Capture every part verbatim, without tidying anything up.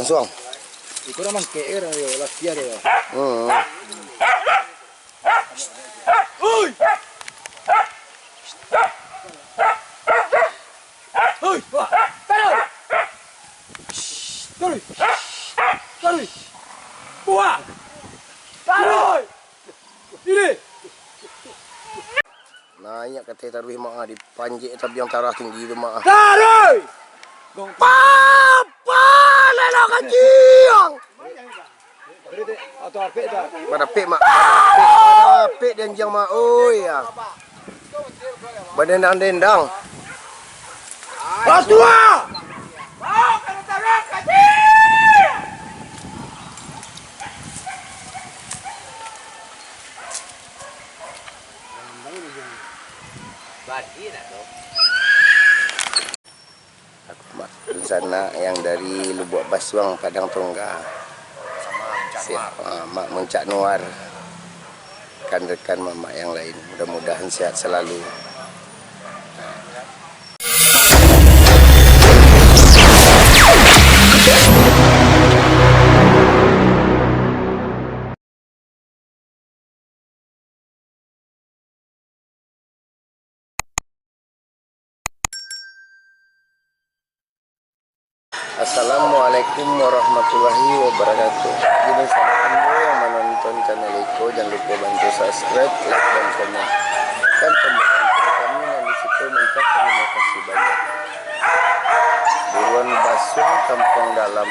Suang. Iko urang mangkek, urang yo, latiah dia. Hmm. Oi! Oi! Wah! Taruih! Taruih! Taruih! Wah! Taruih! Ini! Naiak kateh taruih, Mak, ah, dipanjek tabiang tarah tinggi tu, Mak, ah. Taruih! Papa, anak kacil! Badapek, Mak. Badapek dianjiang, Mak. Oi, ya. Badendang-dendang. Atua! Aku mak, sanak yang dari Lubuak Basuang, Padang Tongga. Siap, ah, Mak Muncak Nuar. Rekan-rekan mamak yang lain, mudah-mudahan sehat selalu. Assalamualaikum warahmatullahi wabarakatuh. Jadi, sanak ambo yang manonton channel iko, jan lupo bantu subscribe, like, dan komen. Kan pembagian kami nan di situ minta terima kasih banyak. Buruan basuang kampuang dalam.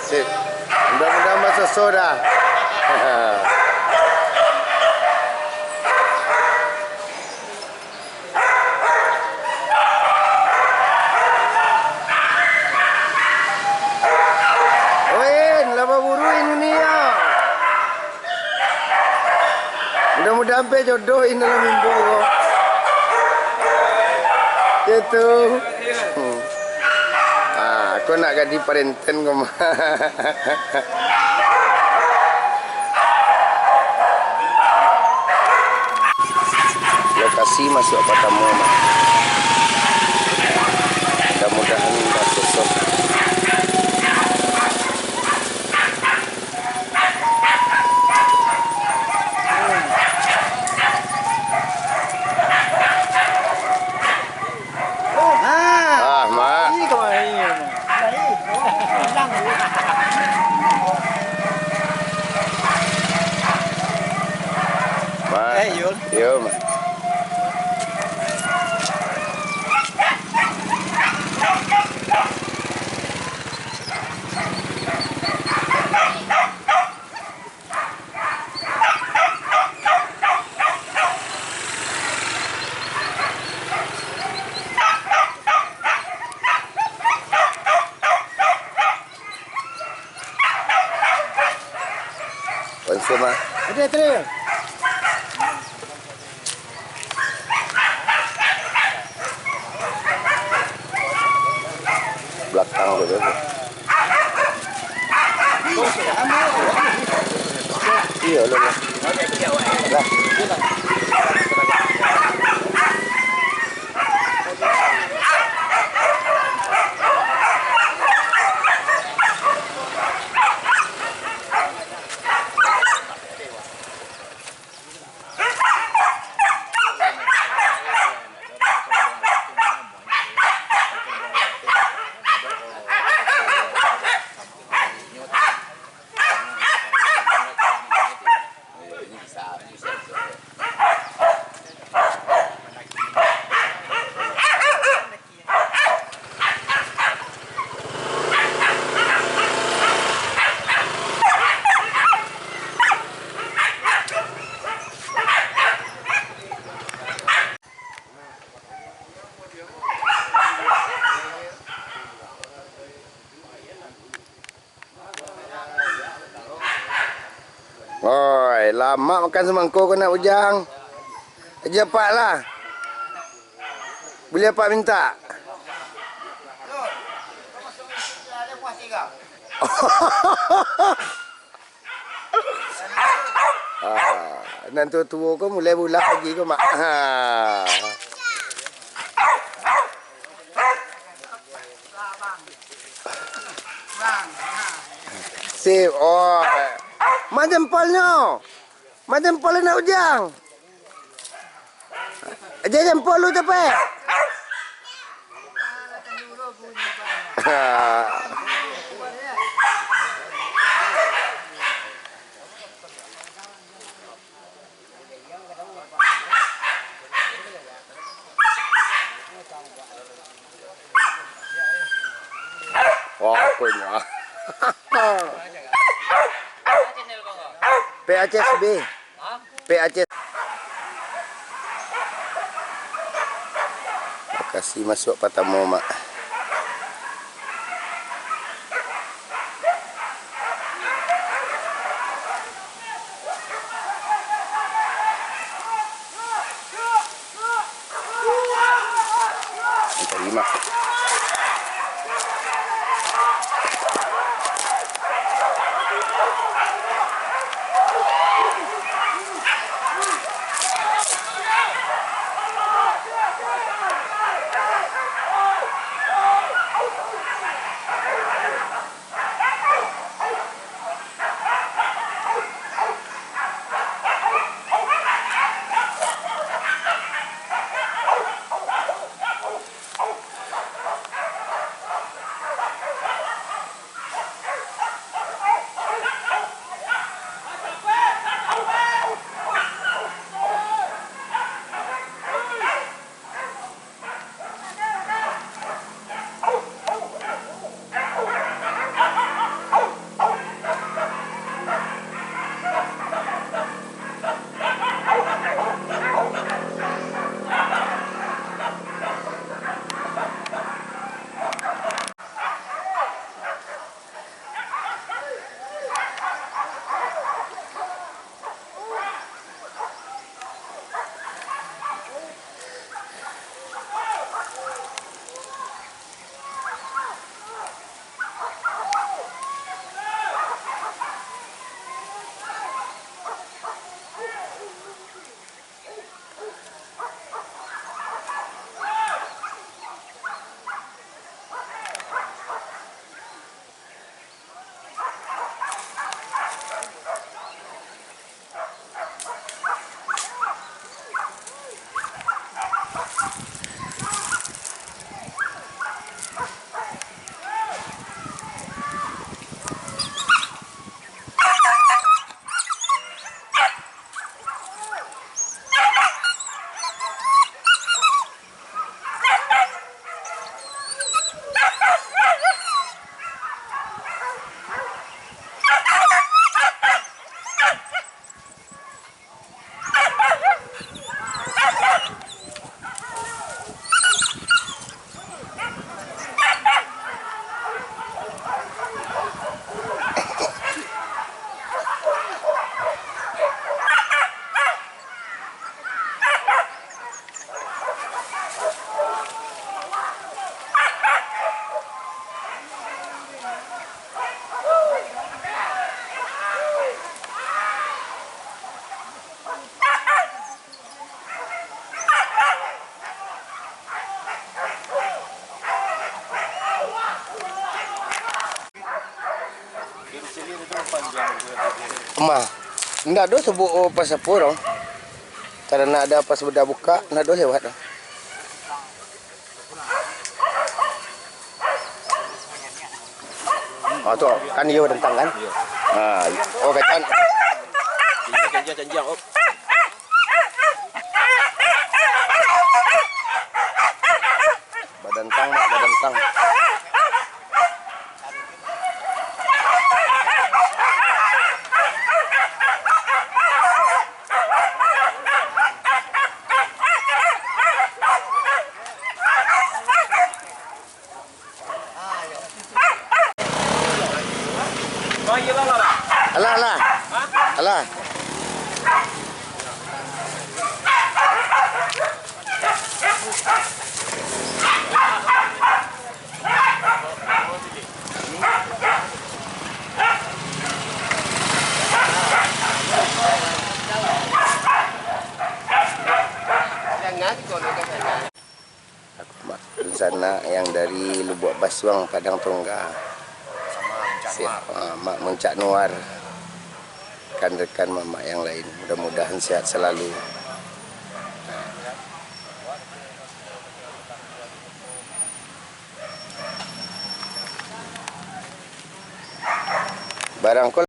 Sip. Mudah-mudahan basoso dah. Win, lah baburu Indonesia. Mudah-mudahan pe jodoh in dalam mimbo ko. Gitu. Hmm. Ah, ko nak jadi parenten ko mah. Lokasi masuak partamo mah. Mudah-mudahan basoso. Ah, Mak. Mak. Eh, Yul. Yo, Mak. Balakang tu, tu. Iyo, lo, lo. Lah. Oi, lamak makan samangko ko, Nak Ujang. Aja pak lah. Buliah pak mintak. Ah, nan tuo-tuo ko mulai bulah lagi ko, Mak. Ha. Sip. Oh. Ma jempolnyo? Ma jempol Nak Ujang? Aja jempol lu capek. Wah, akunyo. P A C S B. P A C. Lokasi masuak patamo, Mak. Tarima. Rumah. Ndak ado sabuik, oh, pas apo dong. Karano ado pas budak bukak, ndak ado lewat dong. Oh, tu kan iyo badantang kan? Iyo. Ha, oh, kacang. Janjiang, janjiang, janjiang, op. Badantang, Mak, badantang. Alah, alah. Alah. Mak, sanak yang dari Lubuak Basuang, Padang Tongga. Siap, ah, Mak Muncak Nuar. Rekan-rekan Mamak yang lain, mudah-mudahan sehat selalu. Barang ko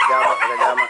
jamak, jamak.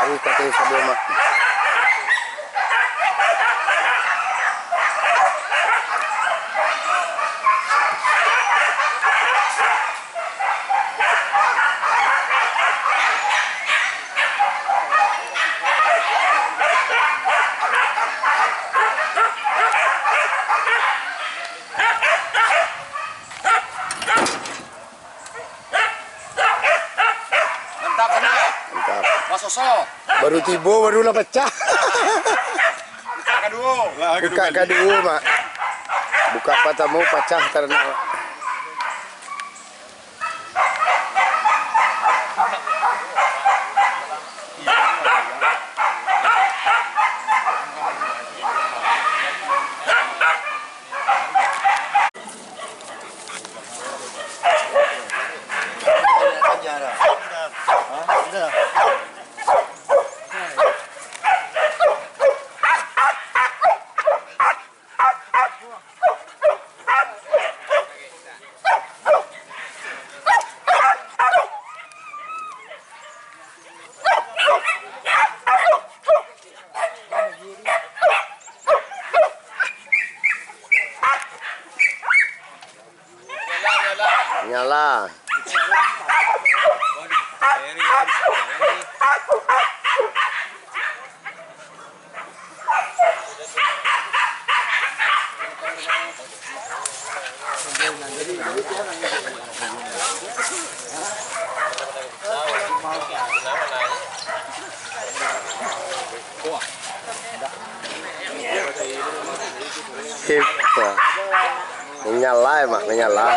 Baru kata sabuah mak. Mantap, mantap. Mantap. Basoso. Baru tibo, baru lah pacah. Buka kaduo. Buka kaduo, Mak. Buka patamo, pacah taranok, Mak. Lah. Hebat. Menyala, Mak, menyala.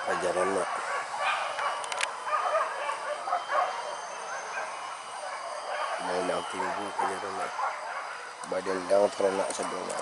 Pajaran, Mak. Main angking bu pajaran, Mak. Badendang taranak sadonyo.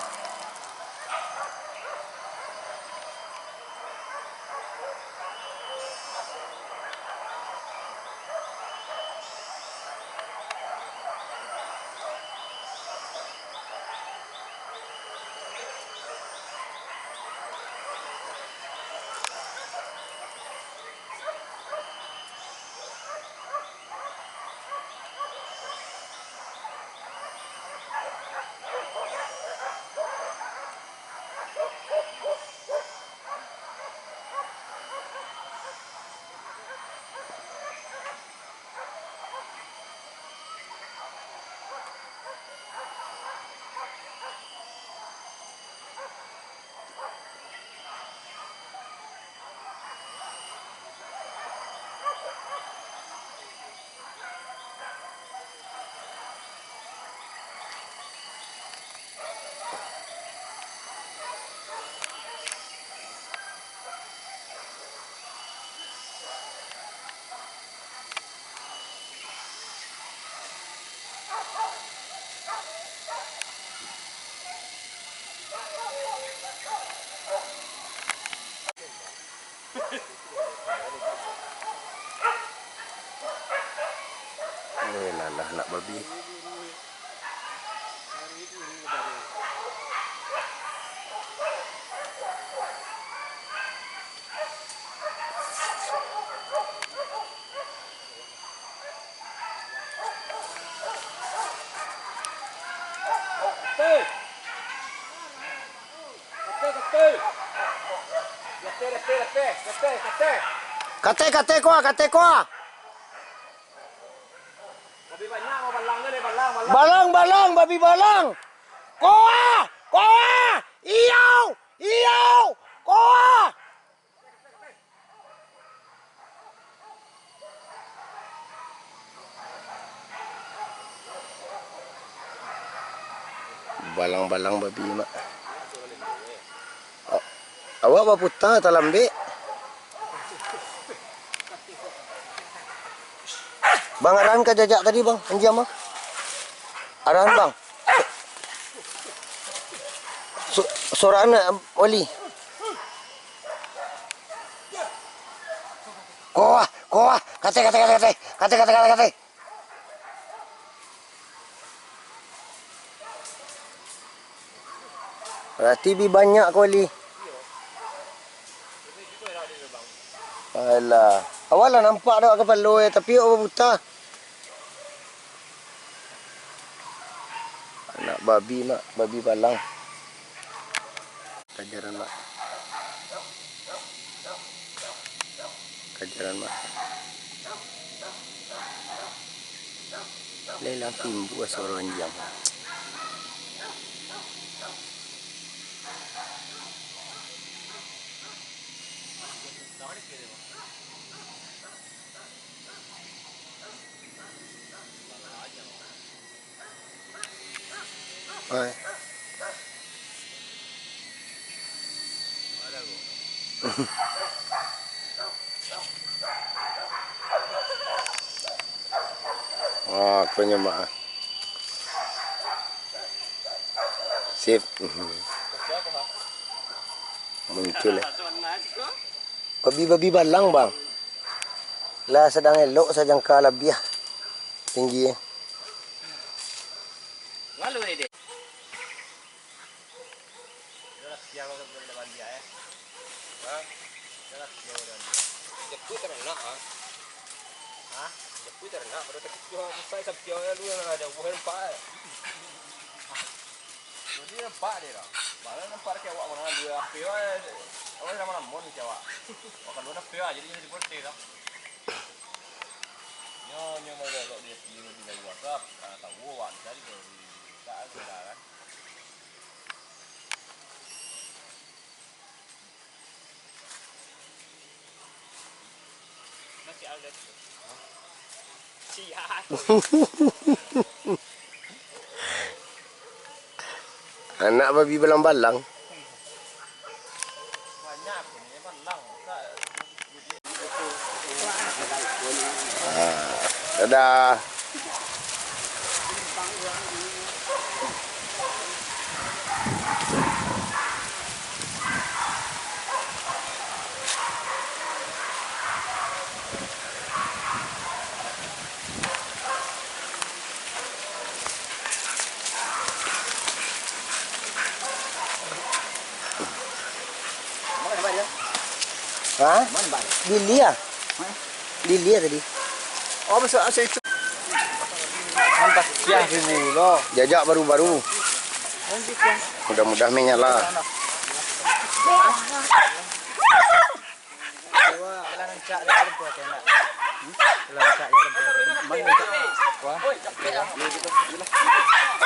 Eh, lalah nak babi. Kateh, kateh, koa, kateh, koa. Balang, balang, babi balang. Koa, koa, iyau, iyau, koa. Balang-balang babi, Mak. A-, awak baputa talambek. Bang, arahan ka jajak tadi, Bang. Anjiang, Bang. Arahan, Bang. Su-, suara anak, Wali. Koa, koa, kateh, kateh, kateh, kateh. Kateh, kateh, kateh, kateh. Berarti bi banyak ko, Li. Alah. Awak lah nampak dek kapalo, eh, tapi awak buta. Anak babi, Mak, babi balang. Kajaran, Mak. Kajaran, Mak. Lelang timbua suaro anjiang. Ai. Ah, ko nyo mak ah. Sip. Mhm. Muncul, eh. Babi-babi balang, Bang. Lah sadang elok sajangka labiah tinggi. Japu taranak, ah. Hah? Japu taranak, baru takicuah, usai sampiang lu yang ada buah nampak, eh. Jadi nampak dia dah. Malah nampak kayak awak orang dua H P, wah. Awak nama-nama ni kayak awak. Awak kalau H P, wah, jadi jadi bodoh dah. Nyo, nyo mau elok dia, dia lebih dari WhatsApp, karena tahu awak ni tadi kalau di, tak ada kan. Anak babi balang-balang. Ah, dadah. Ha? Dili ah. Dili ah tadi. Oh, masuk, masuk itu. Mantap, siah ribu lo. Jajak baru-baru. Mudah-mudahan menyala.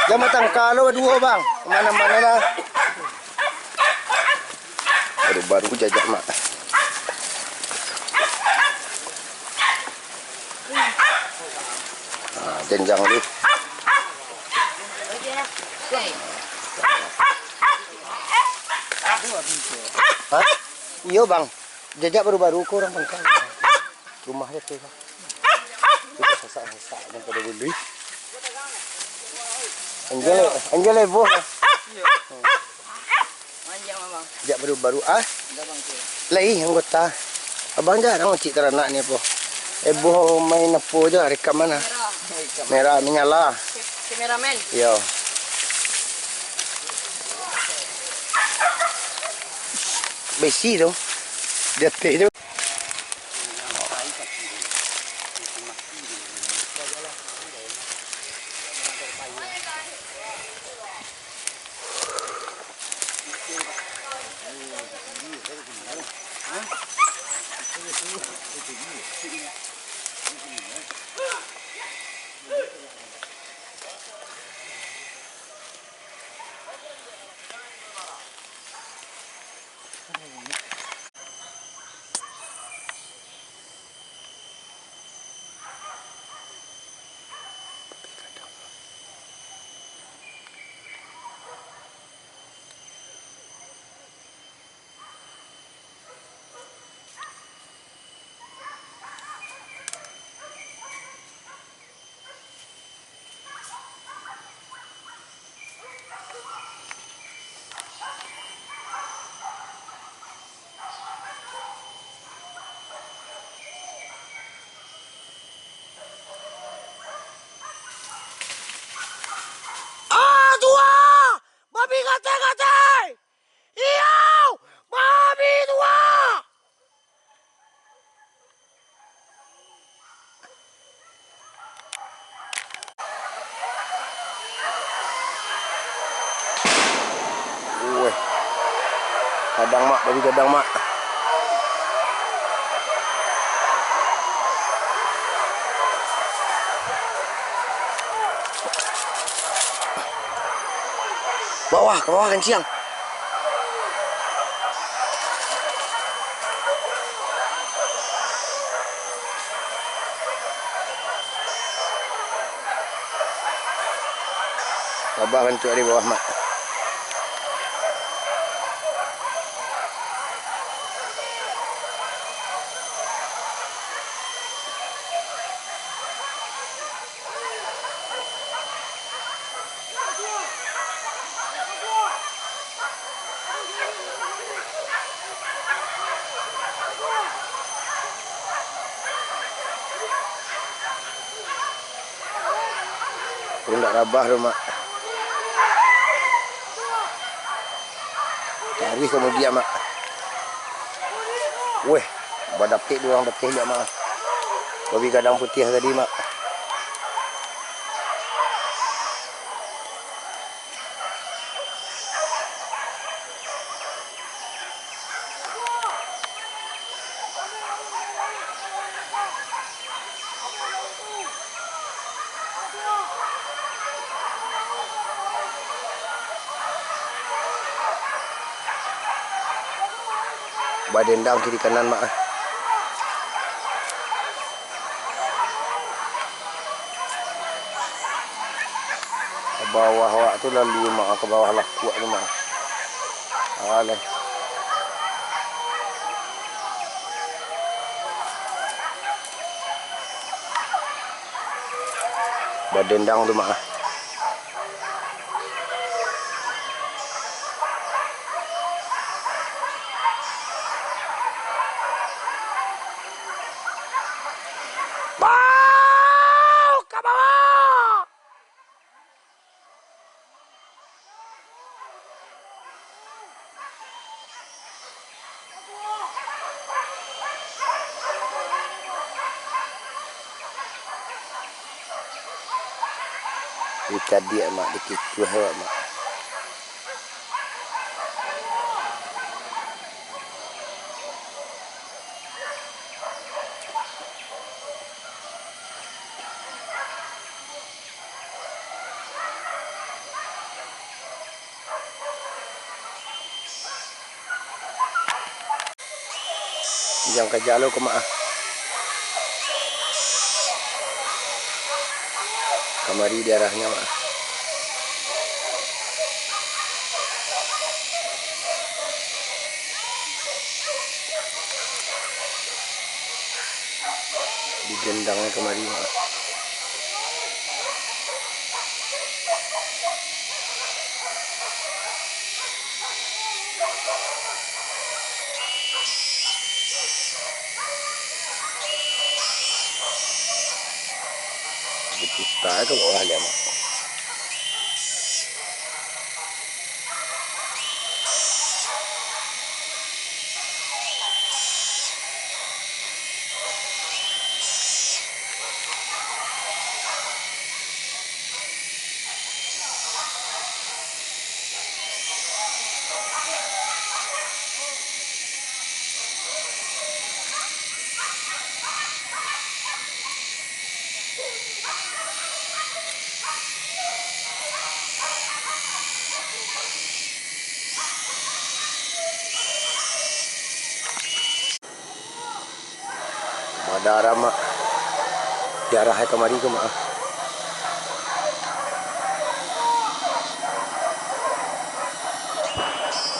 Jan batangka lo baduo, Bang. Kamano-mano lah. Baru-baru jajak, Mak. Ah, janjang tu. Hah? Iyo, Bang. Jajak baru-baru ko urang pangka. Rumah dia tu. Kita sasak-sasak yang pada dulu. Anjay, anjay leboh. Jak baru-baru ah. Lai anggota. Abang jarang cik taranak ni apo. Eboh main apo je rekaman ah. Merah menyala. Kameramen. Yo. Besi tu. Di ateh tu. Ah, tuah! Babi gatai-gatai! Iyo! Babi tuah! Weh. Gadang, Mak, babi gadang, Mak. Bawah, ka bawah kanciang. Babah bantuak di bawah, Mak. Indak rabah tu, Mak. Taruih kamudian, Mak. Weh, badapek dek urang dapek liak, Mak. Babi gadang putiah tadi, Mak. Badendang kiri kanan, Mak. Ka bawah awak tu lalu, Mak, ka bawah lakuak tu, Mak. Alah. Badendang tu, Mak. Bau ka bawah! Dicadiak, Mak, dikicuah awak, Mak. Jan ka jalo ko, Mak, ah. Kamari diarahnyo, Mak, ah. Digendang kamari, Mak. Diputa ka bawah liak, Mak. Badaram, Mak. Diarahnyo kamari ko, Mak.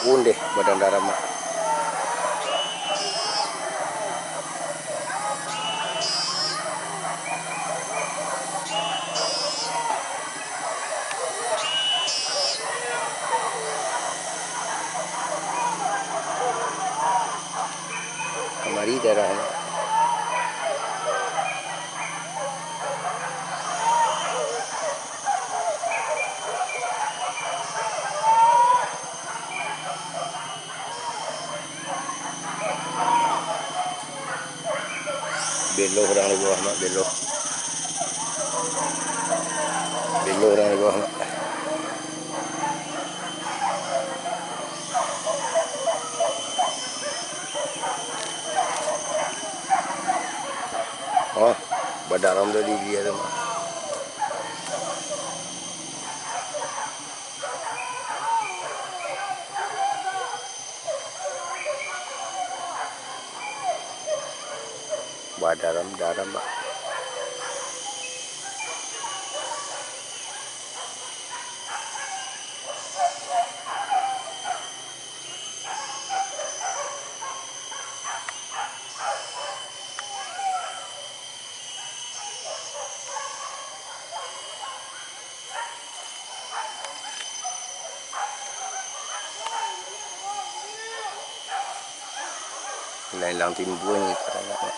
Undeh, badan daram, Mak. Kamari darah. Belo urang di bawah, Mak, belo. Belo urang di bawah, Mak. Oh, badaram tu di dia tu, Mak. Badaram-daram, Mak. Ilang-ilang timbun ni paranak, Mak.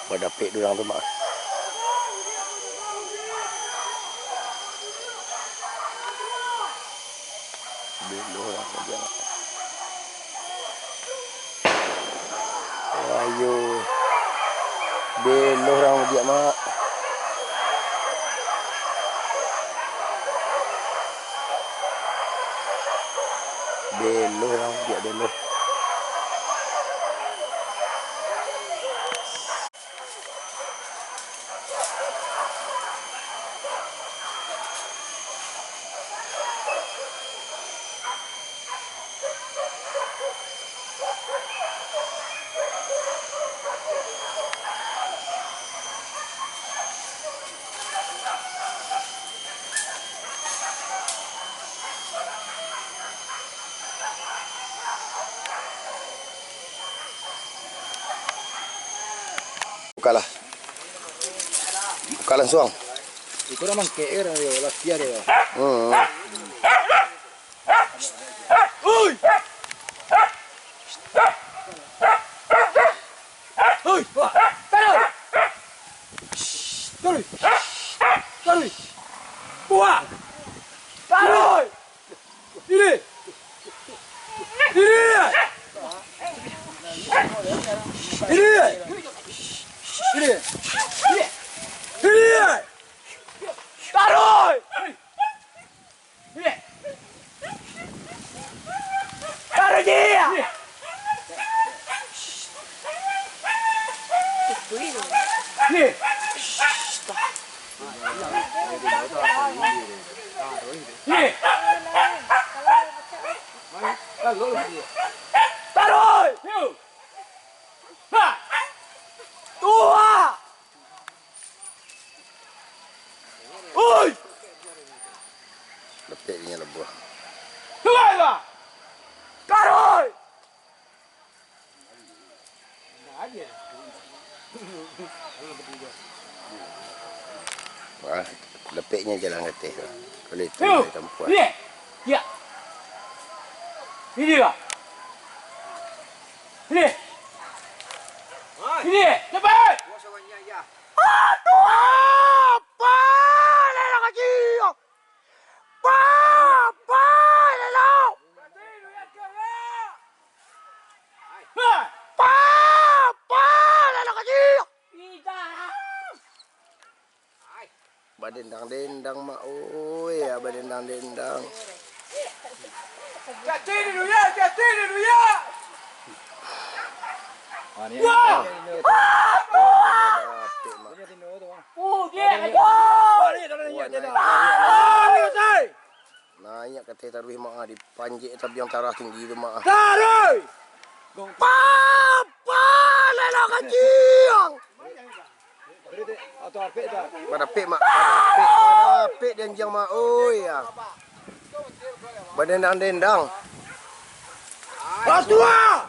Badapek urang tu, Mak. Belo urang tu, Mak. Ayo. Belo urang mudiak, Mak. Belo urang mudiak, belo. Bukalah. Buka lansuang. Iko dah mangkek kan, yo, latiah dia. Hmm. Oi! Oi! Taruih! Taruih! Taruih! Buah! Taruih! Ini! Ini! Ini! Ini! Ini! Taruih! Taruh je! Ni! Ni! Taruh! Ha! Tuah! Oi! Dapek inyo labuah. Tuai lah! Karoi! Wah, dapeknyo jalan gateh tu. Kalau itu Yo! dari tampuan. Ni! Ya! Ini lah! Ini! Ini! Cepat! Aduh, apa? Lelak kecil. Pa, pa, lelak. Pa, pa, lelak kecil. Badendang-dendang, Mak, oi, ya, badendang-dendang. Hati-hati dulu ya, hati-hati dulu ya. Wah, ni. Wah! Dapek, Mak. Oh, dia. Wah, naik, naik, naik, naik. Naik ka ateh taruih, Mak, ah, dipanjek tabiang tarah tinggi tu, Mak, ah. Taruih! Papa, lelak kecil! Badapek, Mak. Badapek, badapek dianjiang, Mak. Oi, ya. Badendang-dendang. Batua!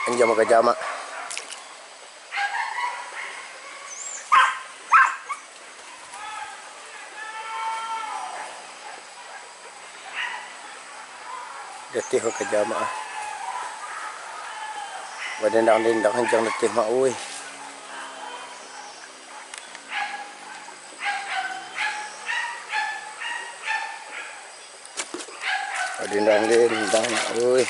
Anjiang makaja, Mak. Gateh makaja, Mak, ah. Badendang-dendang anjiang gateh, Mak, oi. Badendang-dendang, Mak, oi.